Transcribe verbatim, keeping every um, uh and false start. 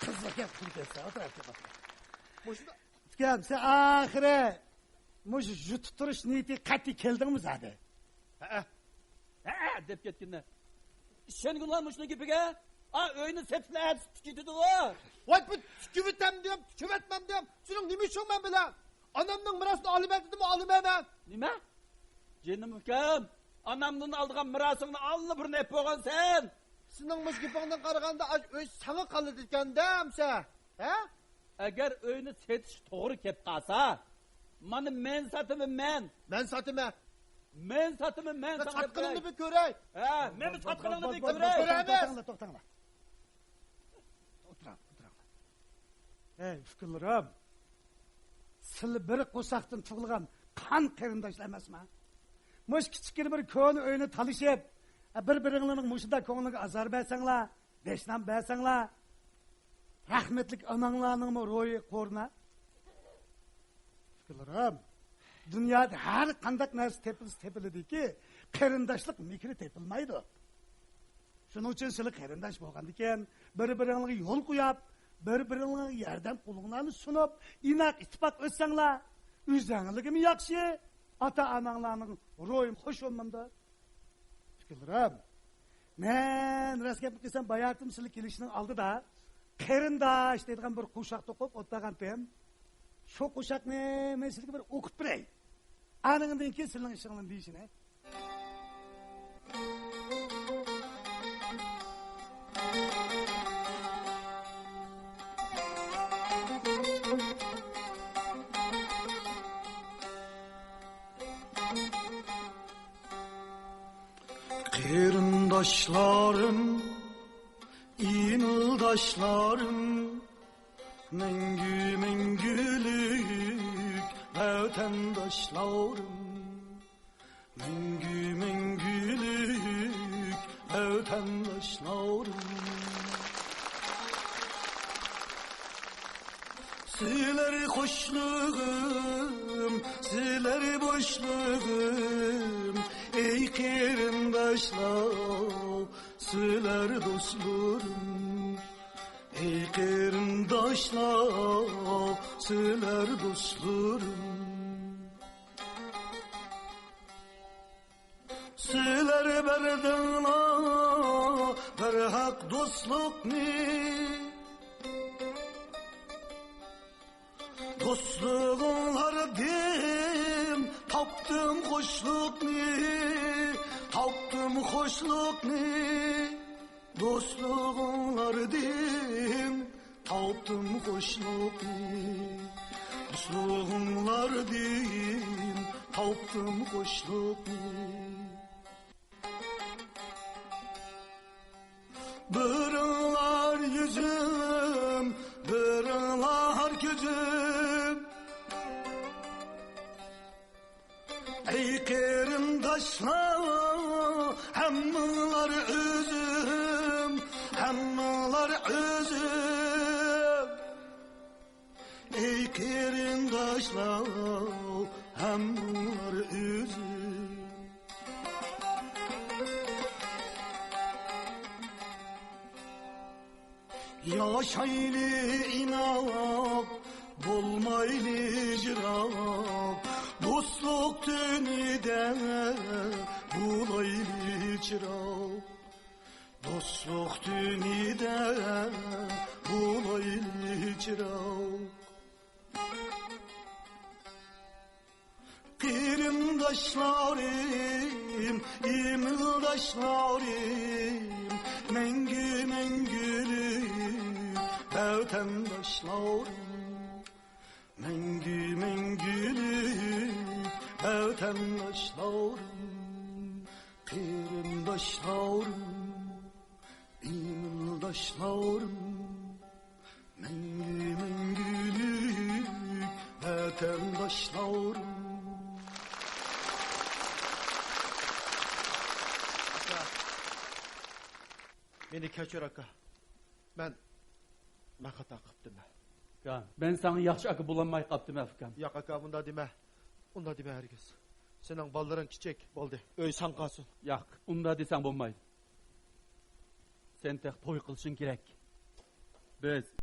قىزىق گەپ قىلىپ كەتسە، ئولتۇر، ئولتۇر. مۇشۇنداق. ئۇكام، سەن ئاخىرى مۇشۇ يۇتۇپ تۇرۇش نىيىتى قەتئىي كەلدىڭمۇ زادى؟ ھەئە. ھەئە دەپ كەتكىنە. ئىشەنگىنلا مۇشۇنىڭ گېپىگە. ئا، ئۆينى سېتىپلا ئەتىسى تىكىۋېتىدىغۇ. ۋاي، بۇ تىكىۋېتەم دېيەم، تىكىۋەتمەم دېيەم. سېنىڭ نېمە ئىشىڭ مەن بىلەن؟ ئانامنىڭ مىراسىنى ئالىمەن دېدىمۇ، ئالىمەن مەن. نېمە؟ جېنىم ئۇكام، ئانامدىن ئالىدىغان مىراسىڭنى ئاللىبۇرۇن ئېلىپ بولغانسەن. سېنىڭ مۇشۇ گېپىڭدىن قارىغاندا، ئاشۇ ئۆي ساڭا قالىدىكەن-دە، ئەمسە. ھە؟ ئەگەر ئۆينى سېتىش توغرا كەپ قالسا، مانا مەن ساتىمەن، مەن. مەن ساتىمەن. مەن ساتىمەن، مەن. ساتقىنىڭنى بىر كۆرەي. ھە، مەن ساتقىنىڭنى بىر كۆرەي. كۆرەمىز. توختاڭلار، توختاڭلار. ئولتۇراڭ، ئولتۇراڭلار. ئەي، ئۇكىلىرىم، سىلى بىر قورساقتىن تۇغۇلغان قان قېرىنداشلار ئەمەسما؟ مۇشۇ كىچىككىنە بىر كونا ئۆينى تالىشىپ، بىر-بىرىڭلارنىڭ مۇشۇنداق كۆڭلىگە ئازار بەرسەڭلار، دەشنام بەرسەڭلار، رەھمەتلىك ئاناڭلارنىڭمۇ روھى قورۇنا. ئۇكىلىرىم، دۇنيادا ھەر قانداق نەرسە تېپىلسا تېپىلىدۇكى، قېرىنداشلىق مېھرى تېپىلمايدۇ. شۇنىڭ ئۈچۈن سىلى قېرىنداش بولغاندىكىن، بىر-بىرىڭلارغا يول قويۇپ، بىر-بىرىڭلارغا ياردەم قولۇڭلارنى سۇنۇپ، ئىناق ئىتتىپاق ئۆتسەڭلار، ئۆزۈڭلارغىمۇ ياخشى، ئاتا-ئاناڭلارنىڭ روھىمۇ خوش بولمامدۇ؟ ئۇكىلىرىم، مەن راست گەپنى قىلسام، باياتىن سىلى كېلىشنىڭ ئالدىدا قېرىنداش دەيدىغان بىر قوشاق توقۇپ ئولتۇرغانتىم. شۇ قوشاقنى مەن سىلىگە بىر ئوقۇپ بېرەي. ئانىڭدىن كېيىن سىلىنىڭ ئىشىڭلارنى دېيىشىنى. قېرىنداشلارىم، ئىنىلداشلارىم، مەڭگۈ مەڭگۈلۈك ۋەتەنداشلارىم، مەڭگۈ مەڭگۈلۈك ۋەتەنداشلارىم. سىلەر خوشلۇقۇم، سىلەر بوشلۇقۇم، ئەي قېرىنداشلار، سىلەر دوستلىرىم. ئەي قېرىنداشلار، سىلەر دوستلىرىم. سىلەر بەردىڭلار بىر ھەق دوستلۇقنى. دوستلۇقۇڭلاردىن تاپتىم خوشلۇقنى، تاپتىم خوشلۇقنى. دوستلۇقۇڭلاردىن تاپتىم خوشلۇقنى، دوستلۇقۇڭلاردىن تاپتىم خوشلۇقنى. بىرىڭلار يۈزۈم، بىرىڭلار كۆزۈم. ئەي قېرىنداشلار، ھەممىڭلار ئۆزۈم، ھەممىڭلار ئۆزۈم. ئەي قېرىنداشلار، ھەممىڭلار ئۆزۈم. ياشايلى ئىناق، بولمايلى يىراق، دوستلۇق تۈنىدە بولايلى چىراغ. دوستلۇق تۈنىدە بولايلى چىراغ. قېرىنداشلارىم، ئىمىلداشلارىم، مەڭگۈ مەڭگۈلۈك ۋەتەنداشلارىم. مەڭگۈ مەڭگۈلۈك ۋەتەنداشلارىم، قېرىنداشلارىم، ئىمىلداشلارىم، مەڭگۈ مەڭگۈلۈك ۋەتەنداشلارىم. ئاكا، مېنى كەچۈر، ئاكا. مەن، مەن خاتا قىپتىمەن. ئاكا، مەن ساڭا ياخشى ئاكا بولالماي قاپتىمەن، ئۇكام. ياق، ئاكا، ئۇنداق دېمە. ئۇنداق دېمە ھەرگىز. سېنىڭ بالىلىرىڭ كىچىك، بولدى. ئۆي ساڭا قالسۇن. ياق، ئۇنداق دېسەڭ بولمايدۇ. سەن تېخى توي قىلىشىڭ كېرەك. بىز